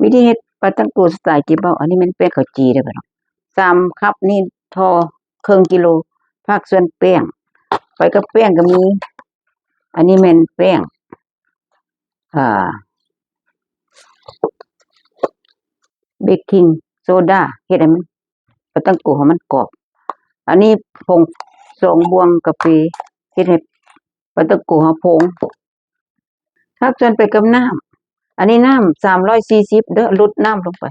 ວິທີເຮັດປາຕັງໂກສະໄຕລ໌ເຈເບົາ. ອັນນີ້ແມ່ນແປ້ງເຂົ້າຈີ່ເດີ້ພີ່ນ້ອງ. ສາມຄັບນີ້ທໍ່ເຄິ່ງກິໂລ. ພາກສ່ວນແປ້ງ ໄປກັບແປ້ງກໍມີ ອັນນີ້ແມ່ນແປ້ງ ອ່າ ເບກກິງໂຊດາ ເຮັດໃຫ້ມັນ ປາຕັງໂກເຮົາມັນກອບ. ອັນນີ້ຜົງສອງບ່ວງກາເຟ ເຮັດໃຫ້ປາຕັງໂກເຮົາໂພງ. ພາກສ່ວນໄປກັບນ້ຳ ອັນນີ້ນ້ຳສາມຮ້ອຍສີ່ສິບເດີ້ ຫຼຸດນ້ຳລົງໄປ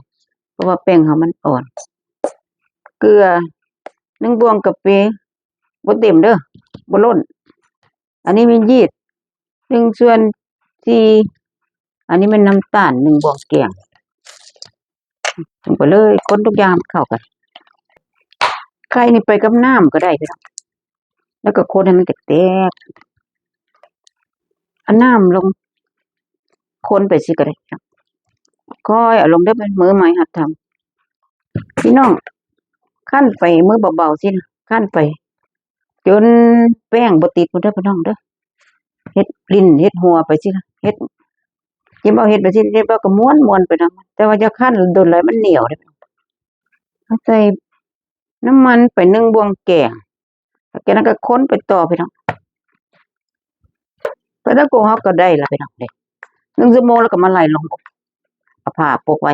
ເພາະວ່າແປ້ງເຮົາມັນອ່ອນ. ເກືອໜຶ່ງບ່ວງກາເຟ ບໍ່ເຕັມເດີ້ ບໍ່ລົ້ນ. ອັນນີ້ມີຢີດໜຶ່ງສ່ວນສີ່. ອັນນີ້ແມ່ນນ້ຳຕານໜຶ່ງບ່ວງແກງ. ລົງໄປເລີຍ ຄົນທຸກຢ່າງໃຫ້ມັນເຂົ້າກັນ. ໄຂ່ນີ້ໄປກັບນ້ຳກໍໄດ້ພີ່ນ້ອງ ແລ້ວກໍຄົນໃຫ້ມັນແຕກໆ. ເອົານ້ຳລົງ ຄົນໄປຊິກໍໄດ້. ຄ່ອຍເອົາລົງເດີ້ ເປັນມືໃໝ່ຫັດທຳ. ພີ່ນ້ອງ ຄັ້ນໄປມືເບົາໆຊິນະ ຄັ້ນໄປຈົນແປ້ງບໍ່ຕິດພຸ້ນເດີ້ພີ່ນ້ອງເດີ້. ເຮັດລິ້ນເຮັດຫົວໄປຊິນະ ເຮັດ ເຈັບເອົາເຮັດໄປຊິ ເຈັບເອົາກໍມ້ວນໆໄປນຳ. ແຕ່ວ່າຢ່າຄັ້ນດົນຫຼາຍ ມັນໜຽວເດ້. ເອົາໃສ່ນ້ຳມັນໄປໜຶ່ງບ່ວງແກງ ຫຼັງຈາກນັ້ນກໍຄົນໄປຕໍ່ພີ່ນ້ອງ. ປາຕັງໂກເຮົາກໍໄດ້ລະພີ່ນ້ອງເດ້ ໜຶ່ງຊົ່ວໂມງ ແລ້ວກໍມາໄລ່ລົງ ເອົາຜ້າປົກໄວ້.